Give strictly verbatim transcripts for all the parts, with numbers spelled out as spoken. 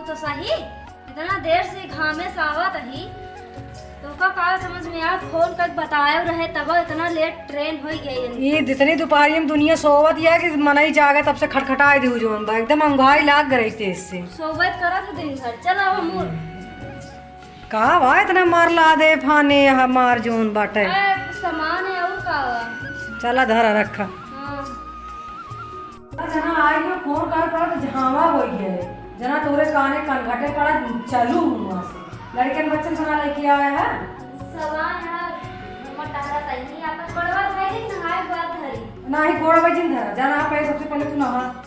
तो सही, इतना देर से घामे से आवत ही, तो का, का समझ में आ, फोन कर बताए रहे, तब इतना लेट ट्रेन हो गई। ये जितनी दोपहरी में दुनिया सोवत या कि मनई जागे, तब से खटखटाए दिहु जोन बा, एकदम अंगुहाई लाग गई तेज से। सोवत करत दिन भर, चल अब मूर। का बा इतना मार ला दे फाने हमार जोन बाटे। ए, सामान है और का बा? चला धरा रखा। हाँ। जना आई में फोन कर कर तो झावा हो गए। जना तोरे काने कनघटे पड़ा, चलू हुआ से। लड़कन बच्चन सना लेके आया है। सवा यहाँ घूमत टहरत आईनी, आपन गोड़वा धरी, नहाए के बाद धरी। नाही, गोड़वा जिन धरा, जना आप पहले, सबसे पहले तू नहा।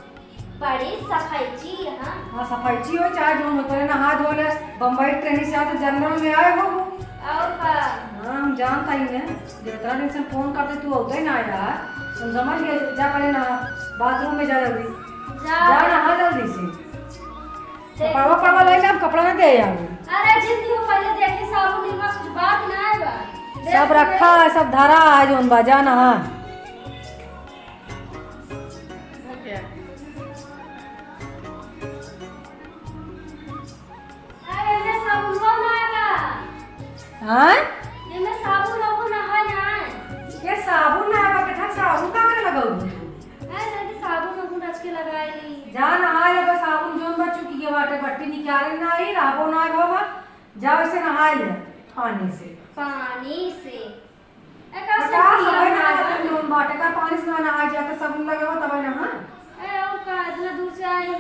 बड़ी सफाईची यहाँ। हाँ, सफाईची हो चाहे जो हो, तोरे नहा धो ले, बम्बई ट्रेन से आते जनरल में आए हो। और का? हाँ, हम जानता ही है, जब इतना दिन से फोन करते तू होते ही ना यार, हम समझ गए, जा पहले नहा, बाथरूम में जा जल्दी। जा। जा नहा जल्दी से। देख। कपड़वा, पड़वा ले ले, हम कपड़ा ना दे आवे। अरे जिंदगी में पहले देखे साबुन निरमा कुछ बात ना आए बा। देख सब ले। रखा है, सब धरा है जोन बा, जा नहा। अरे एमे साबुन हो ना आए बा। हाँ? एमे साबुन हो ना है ना। ये साबुन ना आए बा, के साबुन का करे लगाऊ? ए, जल्दी साबुन उबुन रच के लगाई। जा नहाए ले, बस साबुन जोन बा चुकी के बाटे, बट्टी निकाले ना आई, रहबो ना बाबा। जा वैसे नहाए ले, पानी से। पानी से? ए, का का से सब पिया है ना, ना? जोन बाटे, का पानी से ना नहाए जाता, साबुन लगावा तब नहा। ए, और का, इतना दूर से आई।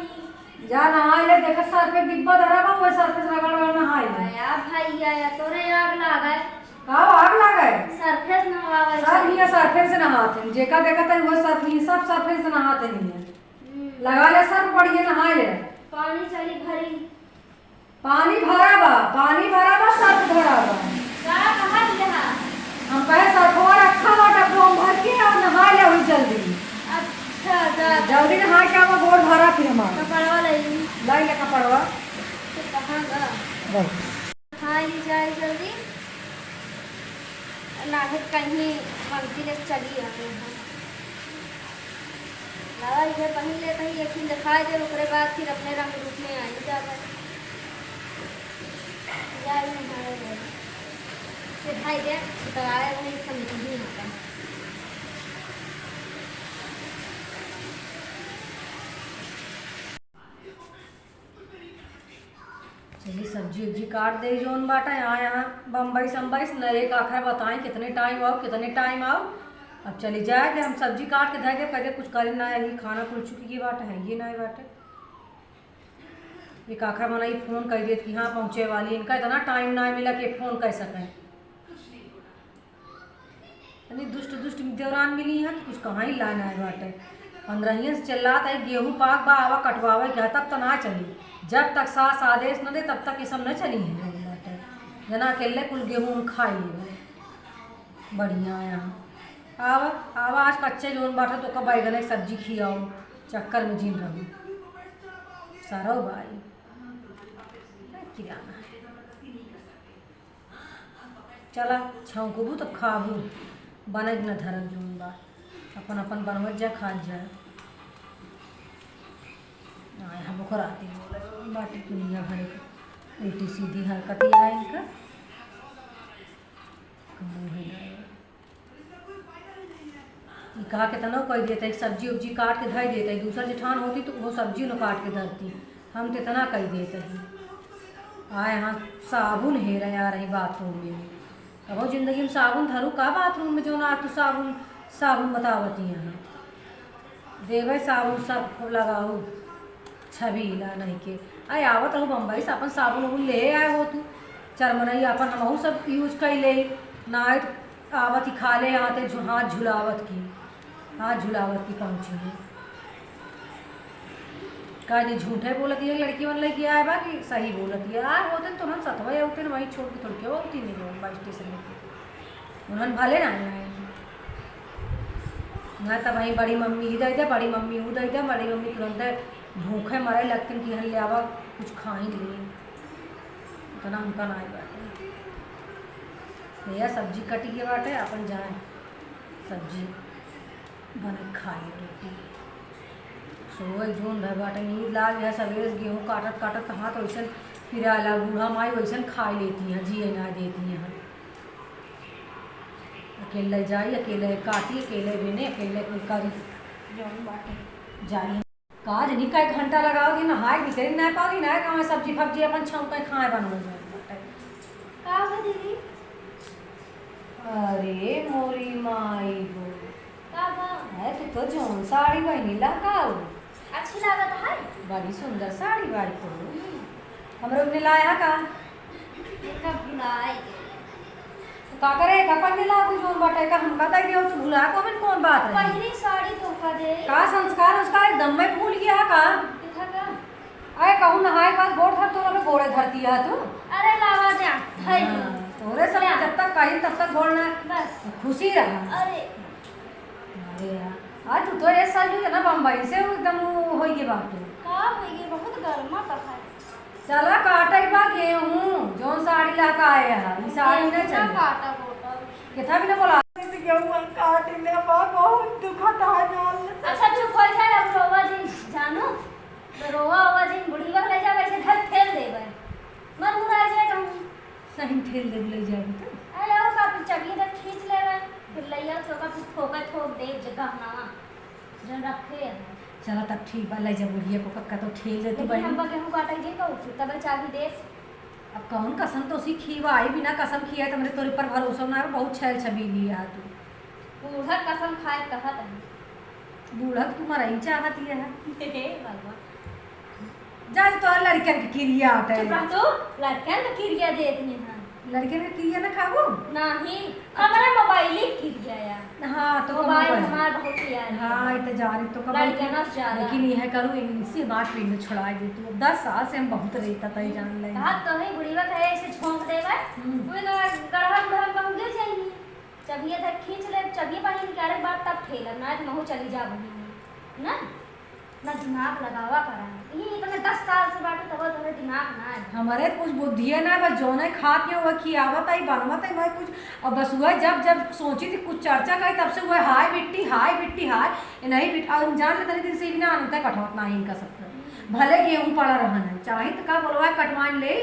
जा नहाए ले, देखा सर्फ के डिब्बा धरा बा, वो सर्फ से रगड़ रगड़ नहाए ले। आया भैया, या तोरे आग लागे। का आग लागे? सर्फे से नहावे सब से। हियाँ सर्फे से नहात हैं, जेका देखा था वो सर्फ, ये सब सर्फे से नहात हैं हियाँ। हम्म। लगा ले सर्फ, बढ़िया नहाए ले। पानी चली भरी। पानी भरा बा, पानी भरा बा, सर्फ भरा बा। का कहत रहा? हम कहे सर्फवा रखा बा डब्बो में भर के और नहाए ले हुई जल्दी। अच्छा, जा। जल्दी नहा के आवा, गोड़ भरा फिर हमार। कपड़वा ले ली। लाई ले कपड़वा। तो कहाँ गा? बस। हाँ, ये जाए जल्दी। ना है कहीं मंदिर एक चली आवे हम। लावा इहे पहिन लेत ही, एक दिन दिखाई दे, ओकरे बाद फिर अपने रंग रूप में आई जावे। जाए में हमारे घर। दिखाई दे, तो आए वही समझ नहीं आता। चली सब्जी उब्जी काट दे जोन बाटा, यहाँ, यहाँ बम्बई सम्बई से न एक आखर बताएं कितने टाइम आओ, कितने टाइम आओ। अब चली जाए कि हम सब्जी काट के धर के कह दे कुछ करे ना, यही खाना कुल चुकी ये बात है, ये ना बात है। एक आखर मना ये फोन कर देत कि हाँ पहुँचे वाली, इनका इतना टाइम ना मिला कि फोन कर सकें। इतनी दुष्ट दुष्ट देवरान मिली हैं कि कुछ कहाँ ही लाइन आए बाटे। पंद्रहियन से चिल्लात है, "गेहूँ पाक बा, आवा कटवावे के," तब तो ना चली। जब तक सास आदेश न दे, तब तक ये सब न चली है बाटे। जना अकेले कुल गेहूँ हम खाई लेबे। बढ़िया है। आवा, आवा, आज कच्चे जोन बाटे तो का बैगन के सब्जी खियाओ, चक्कर में जिन रहू। सरऊ बाई। किराना। चला, छौंकबू तब खाबू, बनत न धरत जौन बा, अपन अपन बनवत जा, खात जा। आए हम ओकरा आती बोले, बाटी दुनिया भर के उल्टी सीधी हरकत ही है इनका। मुँह है ना। ई का केतनो कह देते, सब्जी उब्जी काट के धर देते, दूसर जेठान होती तो वो सब्जी न काट के धरती। हम तो इतना कह देते हैं। आए हाँ, साबुन हेरे आ रही बाथरूम में। अब वो जिंदगी में साबुन धरू का बाथरूम में, जो ना तू साबुन, साबुन बतावती यहाँ। देवे साबुन सब लगाऊ, छबीला नहीं के। आए आवत रहू बम्बई से, अपन साबुन उबुन ले आए हो तू। चरमनई अपन हमहू सब यूज कर ले, ना आए तो आवत ही खाले हाथे झु-, हाथ झुलावत की, हाथ झुलावत की पहुँची है। का जी झूठे बोलत ये लड़की मन लेके आए बा कि सही बोलत ये? आए होते तो हम सतवे होते न, वहीं छोड़ के थोड़ी के होती नहीं लोग बस स्टेशन में। उन्हन भले ना आए, ना तो वहीं बड़ी मम्मी ही दे दे, बड़ी मम्मी वो दे दे, बड़ी मम्मी तुरंत भूखे मरे लगते कि हन ले आवा कुछ खाई ले। इतना हमका ना आए बाटे। भैया सब्जी कटी के बाटे, अपन जाए सब्जी बने खाए रोटी। ओए जोन भर बाटे, नींद लाग गया, सबेरे से गेहूं काटत काटत हाथ वैसन पिराला, बूढ़ा माई वैसन खाई लेती हैं, जिए ना देती हैं। अकेले जाई, अकेले काटी, अकेले बेने, अकेले कुल करी। जौन बाटे। जाई। का जनी का एक घंटा लगाओगी, नहाए भीतरी ना पाओगी, ना कहाँ सब्जी फब्जी अपन छौंके खाए बनवे में बाटे। का हो दीदी? अरे मोरी माई हो। का बा? है तू तो जौन साड़ी पहनी ला का हो? अच्छी लागत है। बड़ी सुंदर साड़ी बाई तो। हम्म। हमरे उन्हें लाया का? इनका भुलाए गए। तो का करे, का पहने ला तू जौन बाटे का हमका दे दियो, तू भुला को बिन कौन बात रही? पहली साड़ी तो का दे? का संस्कार, संस्कार एकदम में भूल गया का? किथा का? अरे कहूँ नहाए का गोड़ धर, तोरा पे गोड़े धरती है तू। अरे लावा जा, है हाँ, तू। तोरे सब जा। जब तक कही तब तक गोड़ ना बस। खुशी रहा। अरे। अरे यार, आज तू तो ये साल भी ना बम्बई से एकदम होई के बात तू। का होई गे, बहुत गर्मा तो है। चला काटे बा गेहूं, जौन साड़ी ला के आए है, ई साड़ी ना गेहूं ना चली। काटा बोतल। किथा भी ना बोला। गेहूं काटे ले बा, बहुत दुखत है जान। अच्छा चुप हो जा, अब रोवा जिन जानू। तो रोवा ओवा जिन बुढ़ीवा ले जावे, ऐसे घर फेल देवे। मर मुरा जाए कहूं। सही ठेल देब ले जाबू तो। अरे आओ का तू चबिये तक खींच लेवे, फिर ले आओ तो का तू ठोका ठोक दे जगह ना, जन रखे है। चला तब ठीक बा, ले जा बुढ़िया को कक्का तो ठेल दे तू लेकिन बहन। हम बा गेहूं काटे जे कहू तू तब चाबी दे। अब कौन कसम तो सी खीवा आई, बिना कसम खिया तो हमरे तोरे पर भरोसा ना है, बहुत छैल छबीली है तू। बूढ़ा कसम खाए कहत है। बूढ़ा तू मरई चाहत ही है। हे भगवान। जा तो लड़कन के किरिया आटे। चुप रह तू, लड़कन के किरिया देत नहीं है। लड़कन के किरिया ना खाबू? नहीं, हमरा मोबाइल ही किरिया या। हाँ, तो मोबाइल मोबाइल। हमार बहुत यार हाँ, है। ये तो जानी तो कब लड़कन से ज्यादा। लेकिन यह करू, इनसे बात पिंड छुड़ा दे तू। दस साल से हम बहुत रहता था, ये जान ले। कहा तो है, बुढ़ीवा कहे ऐसे झोंक देवे, हम्म। वो तो गढ़ा बुढ़ा हम कहूँ गिर जाएंगे। चबिये तक खींच ले, चबिये पहन के अरे बात तब ठेलब, ना तो महू चली जा बहिनी। ना, ना दिमाग लगावा करा। ये इतने दस साल से बाटे तब तोरे दिमाग ना है। हमारे कुछ बुद्धिये ना, बस जौने खात है वो खियावत है, बनवत है, मैं कुछ, और बस वह जब, जब सोची थी कुछ चर्चा करी तब से वह हाय बिट्टी, हाय बिट्टी, हाय, ये नहीं बिट-, और हम जान लेते दिन से भी ना अंतर कटवत ना है इनका सबका। भले गेहूं पड़ा रहन है, चाहे तो का बोलवा कटवान ले,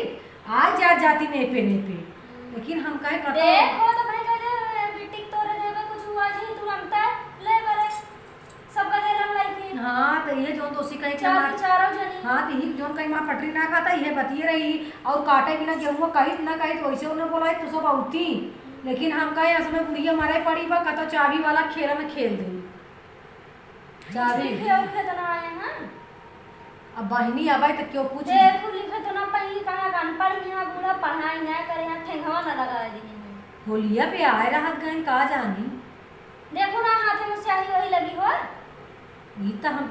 आ जा जाती नेपे नेपे। लेकिन हम कहे कतो देखो तो भाई कह दे, बिट्टी के तोरे देवे कुछ हुआ जी, तुरंत ले बरे। सबका दे रहा लाई के। हाँ, तो ये जौन दोषी कहीं के चार मार, के चारों जनी। हाँ, तो ही जौन कहीं मार पटरी ना खाता, ये बतिये रही। और काटे बिना गेहूं कहित ना कहित, वैसे उन्हें बोला तो सब औती। लेकिन हम कहे, असमें बुढ़िया मरे पड़ी बा, कतो चाबी वाला खेला में खेल दे। चाबी। सीखे उखे तो ना आए हैं। अब बहिनी आवे तो क्यों पूछी? देखो, लिखे तो ना पहली कहाँ का अनपढ़ यहाँ बूढ़ा पढ़ाई ना करे, यहाँ ठेंगवा ना लगा दे। होलिया पे आए रहत गए, का जानी? देखो ना, हाथे में स्याही वही लगी हो। ई त हम,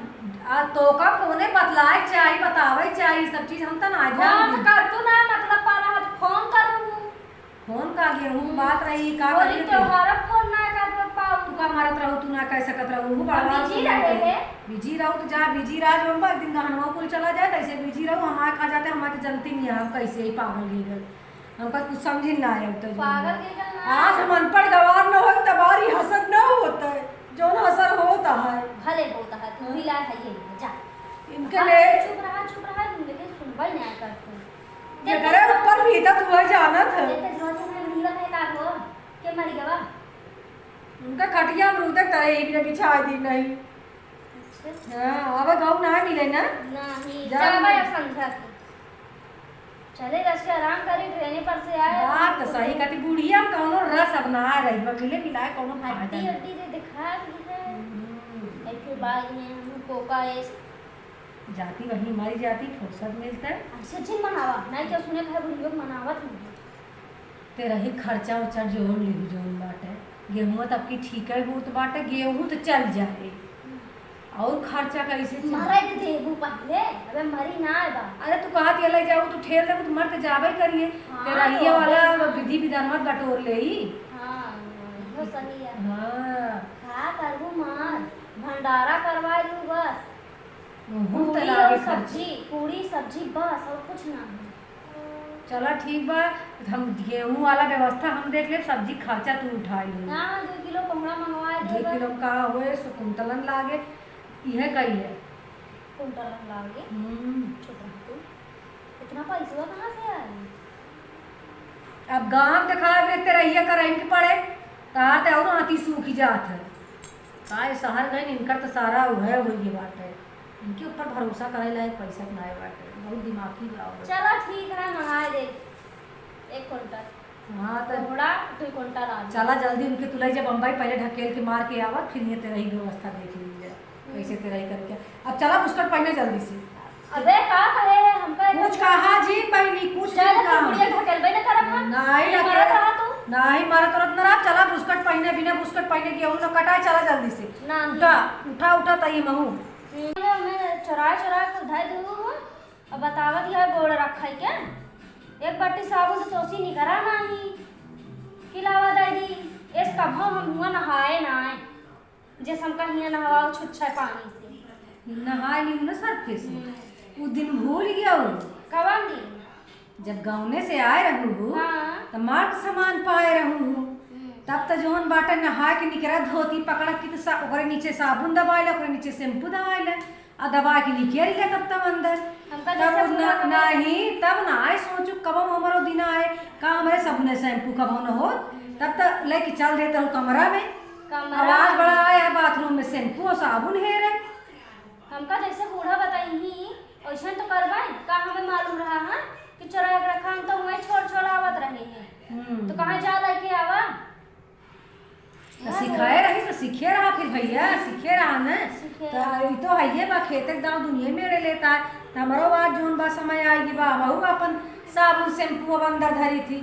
आ, तोका फोने बतलाए चाही, बतावे चाही, सब चीज हम त ना ध्यान हाँ, दी। तो कर तू ना, मतलब, पा रहा तो फोन करूँ। फोन का गेहूं बात रही, का होली करी त्योहार अब फोन ना कर पाऊ। तू का मारत रहू, तू ना कह सकत रहू, हूँ हम बड़वा बिजी रहे हैं। बिजी रहू तो जा, बिजी रह जो हम एक दिन गहनवा कुल चला जाए, तैसे बिजी रहू, हमारे खा जाते, हमारे तो जनती नहीं है, हम कैसे ही पागल हो गए। हमका कुछ समझी ना आए तो जो पागल के का ना आज हम अनपढ़ गवार न होई, तबारी हसर न होता है, जौन हसर होता है। भले होता है, तू भी ला है ये, जा। इनके हाँ, ले चुप रहा, चुप रहा, लेकिन सुनवाई ना करते। जेकरे ऊपर बीतत हुआ जानत है। ये तो जो तुम्हें बुढ़िया कहे का हो, के मर गवा? उनका खटिया अमरूद तरे ही बिना बिछा दी नहीं। अच्छा। हाँ, अब गाँव ना मिले ना? नहीं, जा जावा ना। अब समझा के। चले, रस के आराम करी, ट्रेने पर से आए। बात तो सही कहती, बुढ़िया में कौनो रस अब ना रही, बा मिले मिलाए कौनो फायदा हड्डी नहीं। हड्डी दे दिखा दी है। हम्म। एक ठो बाज में हम कोका एस। जाती वहीं मरी जाती, फुर्सत मिलता है। ऐसे जिन मनावा, नहीं तो सुने भाई बुढ़िया मनावत नहीं। तेरा ही खर्चा उर्चा जोड़ ली जौन बाटे। गेहूं तब की ठीक है, बहुत बाटे, गेहूं तो चल जाए। और खर्चा कैसे चले? मरे के देबू पहले, अबे मरी ना आए बा। अरे तू कहा दिया ले जाऊ, तू ठेल देबू, तो मर तो जाबे करिए। हाँ, तेरा तो ये वाला अबे विधि विधान मत बटोर ले ही। हाँ, यो सही है। हाँ। का करबू मार, भंडारा करवा लू बस। मुंह पूरी तला और के खर्चे। सब्जी, पूरी सब्जी बस और कुछ ना है। चला ठीक बा, हम गेहूं वाला व्यवस्था हम देख लेब, सब्जी खर्चा तू उठा ले। ना, दो किलो कोहड़ा मंगवा दे दो बस। किलो का होए, सो कुंतलन लागे, इहे कइले। कुंटल लाओगे? हम्म। चुप रह तू। इतना पैसवा कहाँ से आई? अब गाँव देखावे तेरहिया करइन के पड़े, तार ते और आँती सूखी जात है। काय सहर गइन, इनकर तो सारा उहे होइगे बाटे। इनके ऊपर भरोसा करे लायक पैसा के नाय बाटे, बहुत दिमागी बा। चला ठीक है, मंगाए दे एक कुंटल। हाँ, तो कोहड़ा, दो कुंटल आलू। चला जल्दी उनके तुलाई जब बम्बई, पहले ढकेल के मार के आवा, फिर ये तेरही व्यवस्था देख लीजिए, हम्म। कैसे तेरही करके। अब चला बुस्कट पहिने जल्दी से। अबे का कहे है हमका? कुछ कहा जी पहिनी, कुछ चल, नहीं तू कहा। बुढ़िया ढकेलबे न करब हम। नहीं, ये ढकेल-, मरत रहा तू। नहीं, मरत रहा ना, चला बुस्कट पहिने, बिना बुस्कट पहिने गेहूं न कटाए, चला जल्दी से। नहीं। उठा, उठा, उठा, तई महू। हम्म, मैं चुरा, चुरा के धर दूँ हूँ। अब बतावत यह गोड़ रखे के, एक बाटी साबुन तो चोसी निकरा नाही, कि लावा दे दी, एस कभो हम हुआ नहाए नाय, जैसे हमका हियाँ नहवाओ छुच्छे पानी से। नहाए नहीं हूँ ना सरफे से। हम्म। उ दिन भूल गया हो। कवन दिन? जब गाँवने से आए रहू हो, हाँ। त मार के सामान पाए रहू हो। हम्म। तब त जौन बाटे नहाए के निकरा धोती पकड़त की त सा-, ओकरे नीचे साबुन दबाए ले, ओकरे नीचे शैम्पू दबाए ले। आ दबा के निकेल ले तब तब अंदर। हमका तब जैसे ना, पूरा कपड़ा नहीं, तब ना आए सोचू कब हमरो दिन आए, का हमरे सबने शैम्पू कब न हो, तब तक लेके चल देते हो कमरा में। कमरा आवाज में। बड़ा आए है, बाथरूम में शैम्पू और साबुन हेरे। हमका जैसे बूढ़ा बताई ही, वैसन तो करबे, का हमें मालूम रहा है कि चोरा के रखा, हम तो वहीं छोड़ छोड़ आवत रहे हैं। हम्म। तो कहाँ जा लेके आवा? तो हाँ, सिखाए रही तो सीखे रहा फिर भैया, सीखे रहा ना। सीखे तो रहा। ई तो हइये बा, खेते के दाव दुनिया में एड़े लेता है। तो हमरो बात जौन बा समय आएगी बा, हमहू अपन साबुन शैम्पू अब अंदर धरी थी,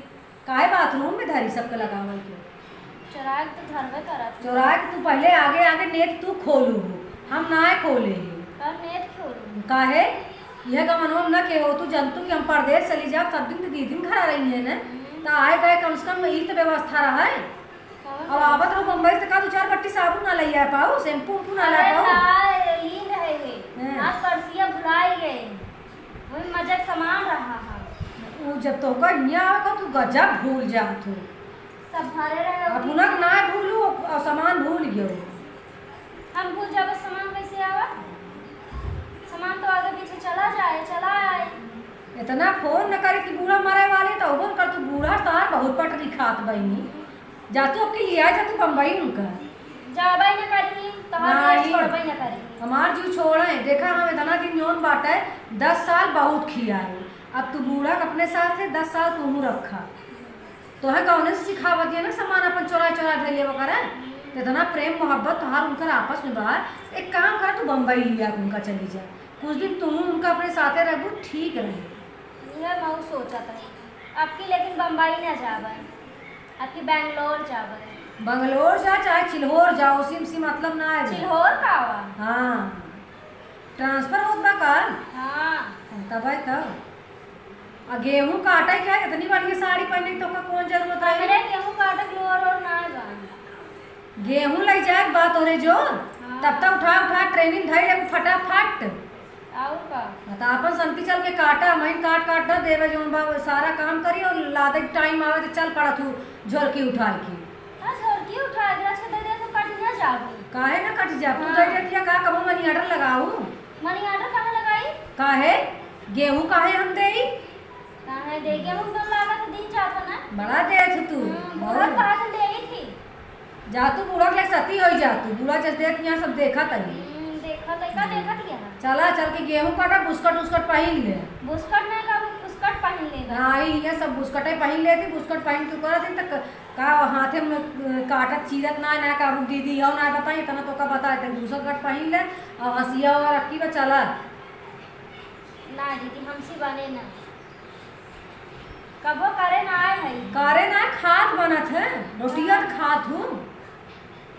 काहे बाथरूम में धरी सबके लगावल के? चोराए के तो धरबे करत है। चोराए के तू पहले आगे आगे नेत तू खोलू हो, हम ना खोले ही। का नेत खोलू? काहे? यह गमनवा में न के हो, तू जनतू कि हम परदेस चली जाब, सब दिन तो दीदी घर रही है ना, हम्म। तो आए गए कम से कम ई तो व्यवस्था रहे। अब आवत रहो बम्बई से, का दो चार बट्टी साबुन ना लइया पाऊ, शैम्पू उम्पू ना ला अरे पाऊ? ना, लीन रहे हैं। हाँ। आज परसिया भुलाई गए। वही मजे के सामान रहा है। वो जब तो का हियाँ आवे का, तू गजब भूल जात हो। सब भरे रहे अब होगी। उनक ना भूलू और सामान भूल गयो। हम भूल जाबे, सामान कैसे आवा? सामान तो आगे पीछे चला जाए, चला आए। इतना फोन न करे कि बूढ़ा मरे वाले, तो उबन कर तू बूढ़ा तार बहुत पटरी खात बहिनी। जा तू अब के लिया जा तू बम्बई उनका। जाबे न करी, तोहार नहीं। जीव छोड़बे न करी। हमार जीव छोड़े, देखा हम इतना दिन जौन बाटे, दस साल बहुत खियाए। अब तू बूढ़ा के अपने साथ है, दस साल तू रखा। तोहे कौने से सिखावत है ना सामान अपन चोरा चोरा धइले वगैरह? तो इतना प्रेम मोहब्बत तोहार उनकर आपस में बा, एक काम कर तू बम्बई लिया उनका चली जा। कुछ दिन तू उनका अपने साथे रहबू, ठीक रहे। इहे मऊ सोचत रही। अब की लेकिन बम्बई ना जाबे, अब की बैंगलोर जाबे। बंगलोर जा चाहे चिल्होर जा, उसी से मतलब ना है। चिल्होर का हुआ? हाँ, ट्रांसफर होत बा का? हाँ। तबे तो। आ गेहूं काटे के इतनी बढ़िया साड़ी पहने के तोका कौन जरूरत रही? हमरे गेहूं काटे के लोर और ना बा। गेहूं ले जाए के बात हो रे जो, हाँ। तब तक उठा उठा ट्रेनिंग धई ले फटाफट। और का? हाँ, तो अपन संती चल के काटा, महीन काट काट दे देवे जौन बा, सारा काम करी और लादे के टाइम आवे तो चल पड़ा तू झोरकी उठाए की। हाँ, झोरकी उठा के रख दे दे तो कट ना जाबू। काहे ना कट जा? तू हाँ। दे देतिया का कबो मनी ऑर्डर लगाऊ? मनी ऑर्डर काहे लगाई? काहे? गेहूं काहे हम देई? काहे दे? गेहूं तो लागत दिन जात है ना। बड़ा देत तू। हम्म, बहुत। बूढ़ा काहे देई थी? जा तू बूढ़ा के सती होई जा तू। बूढ़ा जस देत यहाँ सब देखत है। हम्म, देखत है, का हम्म। देखत है? चला चल के गेहूं काटा, बुस्कट उस्कट पहिन ले। बुस्कट नहीं का, बुस्कट पहिन ले बा। हाँ, ये सब बुस्कटे पहिन लेती, बुस्कट पहिन के करत है, त क-, का हाथे में, अ, काटत चीरत ना, ना काबू दीदी, और ना बताई, इतना तो का बताए, त बुस्कट पहिन ले, और हंसिया और रखी बा, चला। ना दीदी, हमसे बने ना। कबो करे ना आए है। करे ना, खात बनत है, रोटिया तो खात हूँ।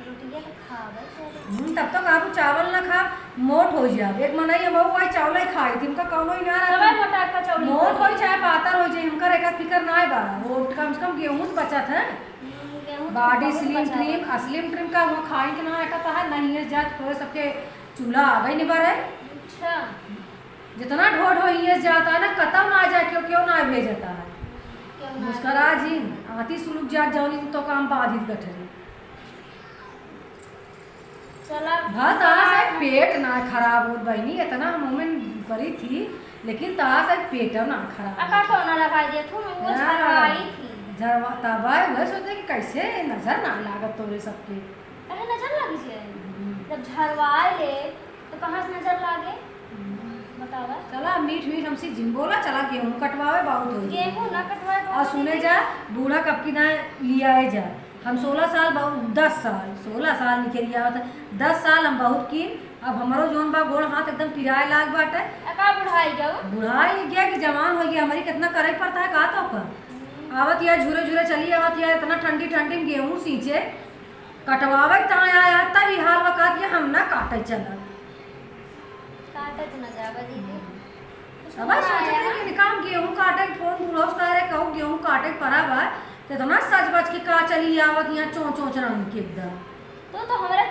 रोटिया तो खावे करे। हम्म, तब तो काबू चावल ना खा, मोट हो जाब। एक मनई हम भाई चावल ही खाई थी, इनका कौनो ही ना रहता। तबे मोटा का चावल मोट खाई। हो चाहे पातर हो जाए, इनका रेखा फिकर ना है बा। वो कम से कम गेहूं तो बचत है। हम्म, गेहूं तो बॉडी बहुत स्लिम बचा ट्रिम, है। आ स्लिम ट्रिम का वो खाई के ना हटा है, नहीं है जात तो सबके चूल्हा आ गई निबर है। अच्छा। जितना ढोढ हो ये जाता है ना, कतौ ना जाए, क्यों, क्यों ना भेजता है। क्यों ना मुस्करा भेजता है। जी, आती सुलुक जात जौनी तो काम बाधित गठरी। चला, भा तहार से पेट ना खराब होत बहिनी, इतना हम ओमें करी थी, लेकिन तहार से पेट ना खराब अब का होत। टोना लगाई देत हूँ, वो हाँ, झरवाई थी। झरवा-, तब आए, वह सोचे कि कैसे नजर ना लागत तोरे सबके। काहे नजर लग जाए? हम्म। जब झरवाए ले, तो कहाँ से नजर लागे? हम्म। बतावा। चला, मीठ मीठ हमसे जिन बोला, चला गेहूं कटवावे, बहुत हो गया। गेहूं ना कटवाए, और बहुत सुने हो गया। जा, बूढ़ा कब की ना लियाए जा। हम सोलह साल, बहुत, दस साल, सोलह साल निकल गया होता, दस साल हम बहुत कीन, अब हमरो जोन बा, गोड़ हाथ एकदम पिराए लाग बाटे। आ, का बुढ़ाई गया वो? बुढ़ाई गया कि जवान हो गया, हमारी कितना करे पड़ता है, का तो का? हम्म। आवत या झूरे झूरे चली आवत या, इतना ठंडी ठंडी में गेहूं सींचे, कटवावे तहाँ आया, तब ई हाल बा, कहत ये हम ना काटे चला। काटे तो ना जावे दीदी। कुछ अब ना सोचत आया। है कि इनका हम गेहूं काटे के फोन बुलाओ सारे, कहूँ गेहूं काटे के परा बा, तो इतना सज बज के का चली आवत यहाँ चोंच चोंच रंग के एकदम। तो, तो हमरे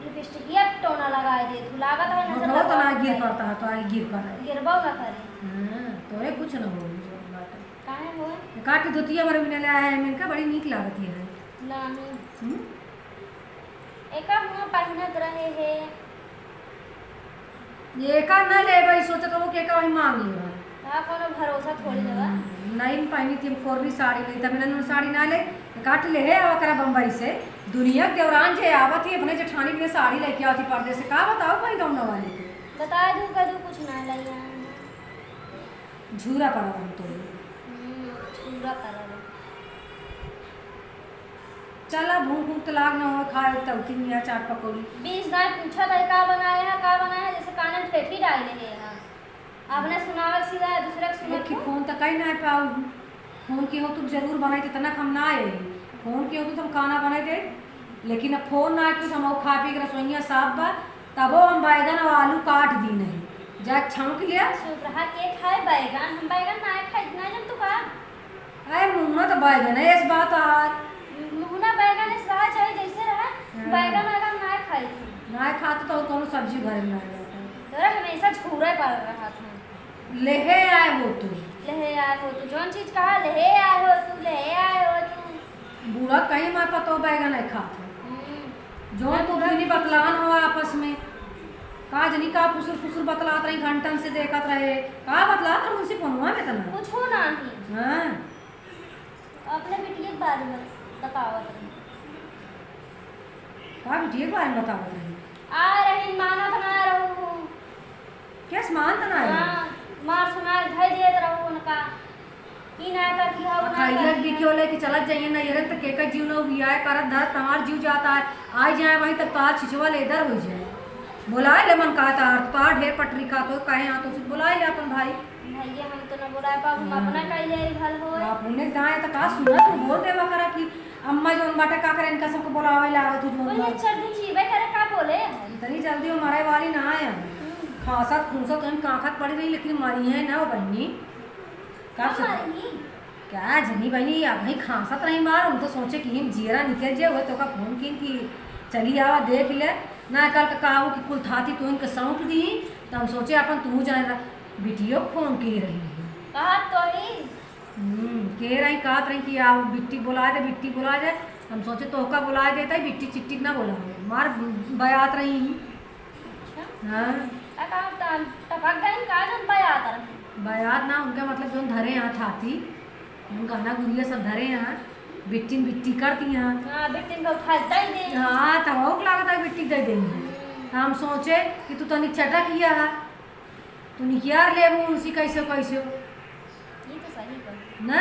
लिपस्टिकिया टोना लगाए दे, तू लागत है नजर होठवा तो ना लगावत गिर है। पड़ता है, तो आगे गिर पड़ा है। गिरबो ना करे। हाँ, तोरे कुछ ना होई, जो बात है। काहे होए? काट धोतिया बड़े मिले आया है, इनका बड़ी नीक लागत है। नहीं। हम्म? एका हुआ पहिनत रहे हे। एका ना लेबे, सोचत हो कि एका वही मांग लेबे। हाँ, कोनो भरोसा थोड़ी लेबा। हम्म, नहीं पहिनी थी, हम कोर्री साड़ी नहीं, तब मैंने साड़ी ना ले, काट ले है, आवा करा बम्बई से। दुनिया के दौरान जे आवत ही, अपने जेठानी के साड़ी लेके आवत ही परदेस से, का बताओ भाई गाँव वाले के? बताए दू, कह दू, कुछ ना लाई आए हैं। झूरा पड़ा हम तो। हम्म, झूरा पड़ा बा। चला, भूख ऊख तो लाग ना हो, खा एक तौती मिया चाट पकौड़ी। बीस दाई पूछत है, "का बनाए है, का बनाए है?" जैसे काने में ठेठी डाल ले है। अपने सुनावे के सिवा दूसरे के सुनत एक ही हो? फोन तो कहीं ना पाऊ। फोन की हो तो जरूर बनाई, तो इतना हम ना आए। फोन की हो तो हम खाना बनाई दे, लेकिन अब फोन ना आए तो हम खा पी के रसोईया साफ बा, तबो हम बैगन और आलू काट दी नहीं। जा छौंक लिया। चुप रहा, के खाए बैगन? हम बैगन ना खाए, ना जन तू का? अरे मुहना तो बैगन है, इस बात आर। मुहना बैगन इस रहा, चाहे जैसे रहा, हाँ। बैगन वैगन ना खाई थी। ना खाते तो और कोनो सब्जी घर में ना रहता। तोरा हमेशा झूरे पर रहा था। लेहे आए हो तू। लेहे आए हो तू, जौन चीज कहा, लेहे आए हो तू, लेहे आए हो तू। बूढ़ा कहीं मार पतो बैगन है खात है। हम्म। जौन तू बूढ़ा दुनी बतलान हो आपस में। का जनी का फुसुर फुसुर बतलात रही, घंटन से देखत रहे। का बतलात रहे उनसे फोनवा में तना? कुछ हो ना ही। हाँ। अपने बिटिया के बारे में बतावत रही। का बिटिया के बारे में बतावत रही? आ रही, मानत ना रहू। केस मानत ना रही? हाँ, मार सुनार धई देत रहू उनका। ई ना कर दिया, आ वो ना खाइया कर भी दिया। क्यों लेके चलत जाइए ना, ये तो केकर जीव ना हुआ है, करत धरत हमार जीव जाता है। आ जाए वहीं तक तार छिछवा लेदर हो जाए। बुलाए ले मन का तार, तार ढेर पटरी खा तो काहे हाथ उसे बुलाए ले अपन भाई। भैया, हम तो ना बुलाए पाबू, हम हाँ। अपना कइले ही भल होए। आप उन्हें जाए तो का सुना, तू बोल देवा करा कि अम्मा जौन बाटे का करे, इनका सबको बुलावे ला आवत हूँ जौन वही बाटे। चार दिन जीवे करे, का बोले? इतनी जल्दी वो मरे वाली ना आए। हम्म। खांसत खूंसत हम कांखत पड़ी रही, लेकिन मरी है ना वो बहनी। का हम से मरी? का जनी बहनी, अब ही खांसत रही मार, हम तो सोचे कि हम जियरा निकल जाए, वो तो का फोन किन कि चली आवा देख ले। ना कल का कहू कि कुल थाती तू इनके सौंप दी, तो हम सोचे अपन तू जाए रहा। बिटियो फोन के रही है। कहा तो ही। हम्म, के रही, कहत रही कि आओ बिट्टी बुला दे, बिट्टी बुला दे। हम सोचे तोहका बुला देता ही, बिट्टी चिट्टी ना बुला दे। मार बयात रही ही। अच्छा। हाँ। आ का हम त-, टपक गए का जन बयात रही? बयात ना, उनका मतलब जौन धरे यहाँ थाती, हम गहना गुरिया सब धरे यहाँ, बिट्टी में बिट्टी कर दी यहाँ। हाँ, बिट्टी में उठा दे दे। हाँ, तब और लागत है बिट्टी दे देंगे। हम्म। हम सोचे कि तू तनिक चटक गया है। तू निकियार लेबू उनसे कैसे कैसे। ये तो सही बा। ना,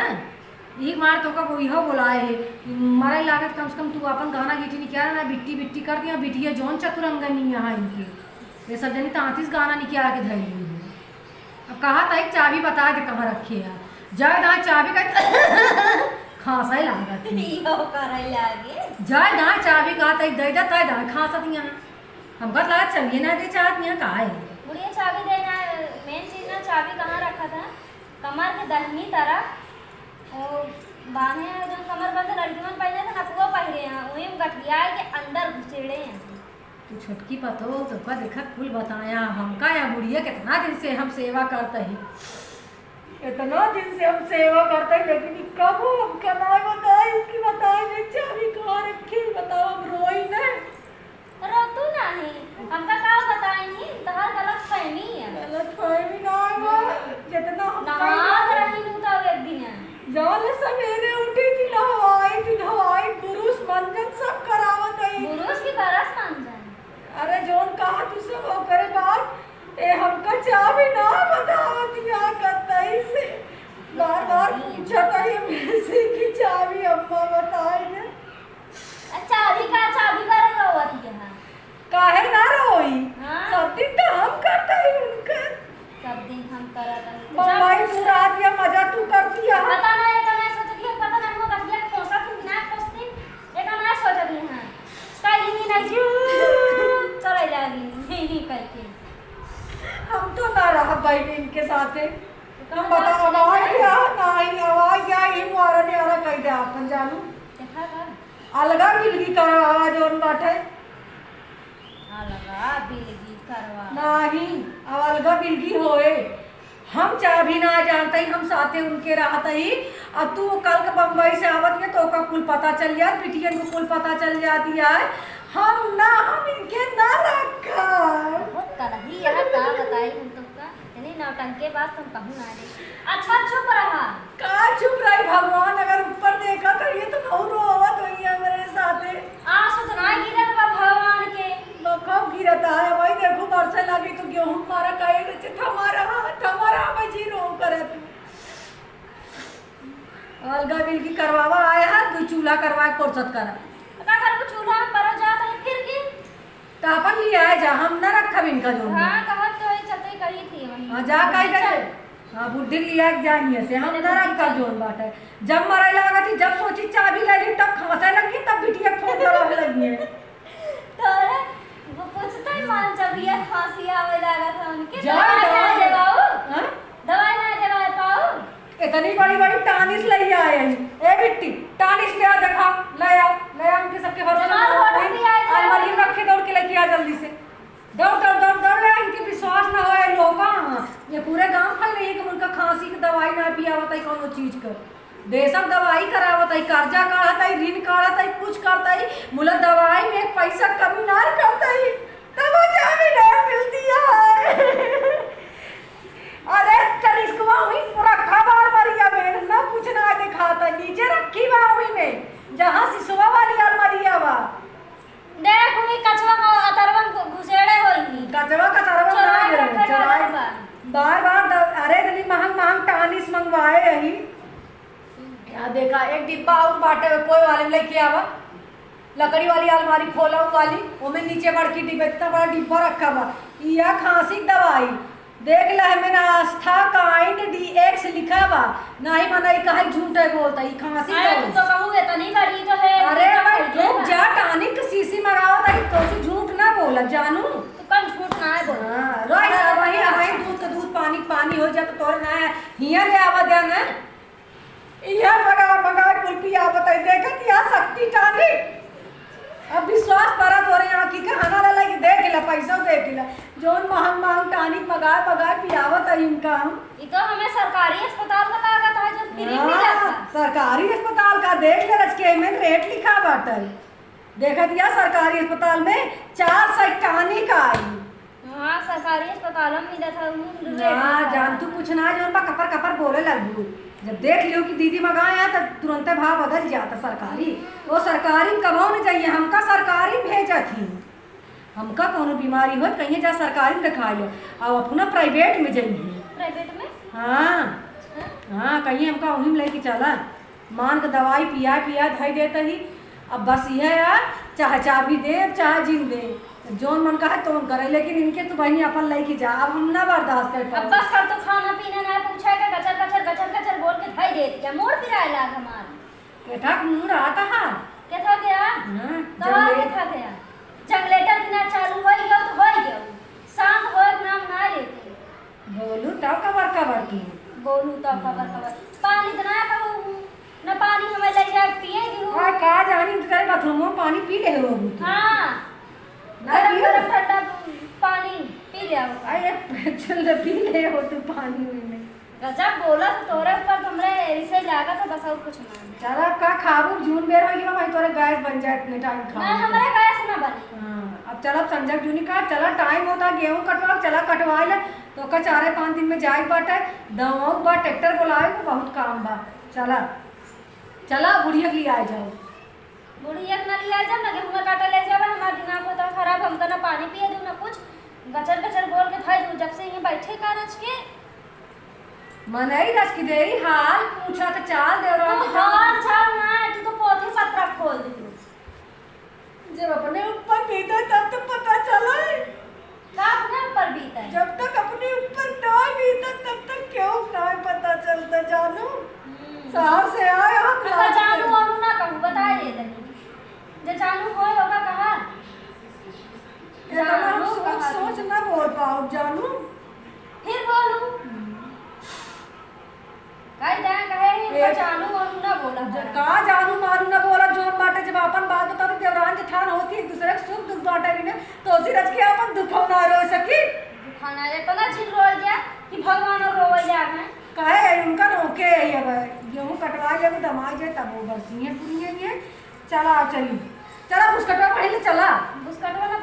एक बार तो का इहो बोलाए है कि मरे लागत कम से कम तू अपन गहना गीटी निकियार ना, बिट्टी बिट्टी कर दिया, बिटिया जौन चतुरंगनी यहाँ इनके। ये सब जनी तांतीस गहना निकियार के धैली है। अब कहा था एक चाबी बता दे कहाँ रखे है। जाए दाए चाबी का खांसा ही लागत है। इहो करे लागे। जाए दाए चाबी कहा था एक दे दे, ताए दाए खांसा दिया। हमका तो लागत चलिए ना दे चाहत यहाँ का है। बुढ़िया चाबी देना, मेन चीज ना चाबी कहाँ रखा था? कमर के दहिनी तरफ, वो बांधे हैं, जो कमर बंद लड़की मन पहने थे ना, वो पहरे हैं, वही में गठिया के अंदर घुसेड़े हैं। तू छोटकी पतो, तोका देखा कुल बताया, हमका या बुढ़िया कितना दिन से हम सेवा करते ही, इतना दिन से हम सेवा करते ही, लेकिन ई कबो हमका ना बताई, इसकी बताई नहीं, चाबी कहाँ रखी, बताओ, हम रोई नहीं। अरे सवेरे उठी थी, नहवाई थी, नहवाई, बुरुस मंजन सब करावत हई। बुरुस की बरस मंजन। अरे जौन कहा तू सब ओकरे बाद, ए हमका चाबी ना बतावत या कतई से। बार बार पूछत हई हमसे कि चाबी अम्मा बताई ना। अच्छा, अभी का चाबी बार रोवत है? काहे ना रोई? हाँ। सब दिन तो हम करत हई उनकर। सब दिन हम करत हई। बम्बई तू रात या मजा तू करती है। पता ना, एक ना सोचती है, पता ना, हम बतिया के कोसा तू ना कोसती, एक ना सोचती है। कहीं नहीं, नहीं, करे लागी, नहीं, नहीं करके। हम तो ना रह बहन इनके साथे। हम तो बता, ना आवाज क्या? नहीं, आवाज क्या? ये मुआरा नियारा कह दे आपन जानू। देखा का? अलगा बिलगी करवावा जौन बाटे। अलगा बिलगी करवा। नाही, अब अलगा बिलगी होए। हम चाभी ना जानत हई, हम साथे उनके रहत हई। आ तू कल के बम्बई से आवत है तो ओका कुल पता चल जात, बिटियन को कुल पता चल जात है। हम ना, हम इनके ना रखब। बहुत कलही है, का बताई हम तो का। इतनी नौटंके बात तुम कहूँ ना दे। अच्छा चुप रहा। का चुप रही भगवान, अगर ऊपर देखा तो ये तो बहुत रोवत होई है मेरे साथे। आंसू तो ना गिरत बा भगवान के। बखब गिरत है भाई, देखो बरसे लगी तो गेहूं मारा कहे रे, थमा रहा, थमा रहा भाई जी, रो करे तू। अलगा बिलगी करवावा आया है, दू चूल्हा करवा के फुर्सत करा। का करबू, चूल्हा में परो जात है फिर की? तो अपन लिया जा, हम ना रखब इनका जोन में। हाँ, कहत तो है, चलते कही थी वहीं। हाँ, जा कही गए। हाँ, बुद्धि लिया के जा हियां से, हम ना रखब जोन बाटे। जब मरे लागत ही, जब सोची चाबी ले ली, तब खांसे लगी, तब बिटिया फोन करावे लगी है। तोरे वो पूछते ही मान जब ये खांसी आवे लागत है उनके, जा, दवाई ना दे बाबू। हाँ? दवाई ना दे पाऊ। इतनी बड़ी बड़ी टानिस ले आए हैं। ए बिट्टी, टानिस ले आ, देखा, ले आ, ले आ, उनके सबके भरोसे जमा ना हो, होटल भी आए थे। अलमारी में रखे, दौड़ के लेके आ जल्दी से। दौड़, दौड़, दौड़, दौड़ ले आ, इनके विश्वास ना होए, लोग कहाँ हैं? ये पूरे गांव फैल रही है कि उनका खांसी की दवाई ना पियावत है कौनो चीज का। देशक दवाई करावत है, कर्जा काढ़त है, ऋण काढ़त है, कुछ करत है, मुला दवाई में एक पैसा कमी ना करत है, तब वो जामिन है, मिलती है। अरे, तनिष्कवा हुई रखा बार बार या मेन, ना कुछ ना दिखाता, नीचे रखी बा हुई में, जहाँ सिसवा वाली अलमारिया बा। देख, हुई कछवा का अतरवन को घुसेड़े होई। कछवा का अतरवन चोराई ना के दे, रखे चोराई। बार बार। बार बार द-, अरे, इतनी महंग महंग टानिस मंगवाए यही। या देखा, एक डिब्बा और बाटे, कोई वाले में लेके आवा। लकड़ी वाली अलमारी खोला वाली, ओमे नीचे बड़की डिब्बा, इतना बड़ा डिब्बा रखा बा। इया खांसी के दवाई, देख ला, एमे ना आस्था काइंड डीएक्स लिखा बा। नाही मनई कहे झूठ है बोलता, ई खांसी अरे, दवाई। तू तो कहू, इतनी बड़ी तो है, अरे, इतना भाई, बड़ी रुक है। जा, टानिक के शीशी मंगावत है, तो से झूठ ना बोला, जानू। तू कम झूठ ना है बोल। हाँ, रोई, अरे, अबही, अबही दूध के दूध, पानी के पानी हो जात, तोरे ना है, हियां ले आवा दे ना। इहे मगा, मगा कुल पिया बताई, देखत या शक्ति टानिक। अब विश्वास परा तोरे आँखी के, हना ला लाइके देख ला, पैसा देख ला। जौन महंग महंग टानिक मगा, मगा पियावत है इनका हम। ई तो हमें सरकारी अस्पताल का लागत है, जो फ्री में हाँ, जाता। सरकारी अस्पताल का देख ले, रच के एमे रेट लिखा बाटे। देखत या सरकारी अस्पताल में चार सौ टानिक आई। हाँ, सरकारी अस्पताल में मिलत है, उ रेट हाँ, लिखा जान है। तू कुछ ना, जौन बा कपर कपर बोले लगबू। जब देख लियो कि दीदी मगाए हैं, तो तुरंते भाव बदल जाता सरकारी। वो सरकारी में कमाओ न जाइए, हमका सरकारी में भेजत ही। हमका कौनो बीमारी हो, कहीं जा सरकारी में दिखा लो, और अपना प्राइवेट में जाइए। प्राइवेट में? हाँ। हाँ? हाँ, कहीं हमका वहीं में लेके चला। मान के दवाई पिया, पिया धई देत ही। अब बस इहे है, चाहे चाबी दे, चाहे जिन दे, जौन मन कहे तौन करे, लेकिन इनके तू बहिनी अपन लेके जा, अब हम ना बर्दाश्त कर अब पाए। बस कर, तो खाना पीना ना पूछे के, गचर गचर, गचर गचर बोल के धई देत क्या, मोर पिराए लाग हमार। केठा के मुंह रहता है। केठा गया? हाँ, तो जंगले- केठा गया? जनरेटर बिना चालू होई गयो तो होई गयो, शांत होए के नाम ना लेते। बोलू तब कबर कबर की। बोलू तब कबर कबर। पानी तो ना कहू, ना पानी हमें ले जाए पिए दिहू। आ, का जानी, तू तेरे बाथरूम में पानी पी ले हो अभी तू। हाँ। ना गरम पियो? गरम ठंडा पानी पी ले आओ। आ, ये चल ले पी ले हो तू पानी में। गजब बोला तो तोरे ऊपर तो हमरे ऐसे लागत है, बस और कुछ ना। चला, अब का खाबू? जून बेर होई ना भाई, तोरे गैस बन जाए इतने टाइम खाबू ना, तो। हमरे गैस ना बने। हाँ, अब चला, अब संजय जूनी का, चला, टाइम होता, गेहूं कटवा, चला, कटवा ले। तो का चारे पाँच दिन में जाए के बाटे, दवाऊ बा, ट्रैक्टर बोलावे के बहुत काम बा। चला। चला, बुढ़िया के लिए आ जाओ। बुढ़िया के ना लिया जा, ना गेहूं काटे ले जावे, हमार दिमाग होता खराब, हमका ना पानी पिए दू, ना कुछ। गचर गचर बोल के भाई दू, जब से यहीं बैठे का रच के। मनई रच के देई हाल, पूछा तो चाल देवरान तू के हाल चाल ना है, तू तो पोथी पत्रा खोल दे तू। जब अपने ऊपर बीते तब तो पता चले। का अपने ऊपर बीते? जब तक अपने ऊपर ना बीते तब तक क्यों ना पता चलता जानू। हम्म। शहर से आए हम अच्छा, रात जानू के। और ना कहूँ, बताए दे तनी। जे जानू होए होगा कहा? इतना हम जानू सोच, कहा सोच तू? ना बोल पाओ जानू। फिर बोलू। कह दे, कहे ही ए, जानू मानू ना बोला ज-, करा। का जानू मानू ना बोला, जोन बाटे जब आपन बात बता तो देवरान जेठान होती, एक दूसरे के सुख दुख बांटे बिना, तो उसी रच के आपन दुखौ ना रो सकी। दुखाना इतना झिल रोल गया कि भगवान और रोवे जावे। काहे है उनका रोके है अब, गेहूं कटवा ले, अभी दमाई जाए, तब वो बरसी है, पूरी है ये। चला, चली। चला, बुस्कटवा पहले चला। बुस्कटवा ना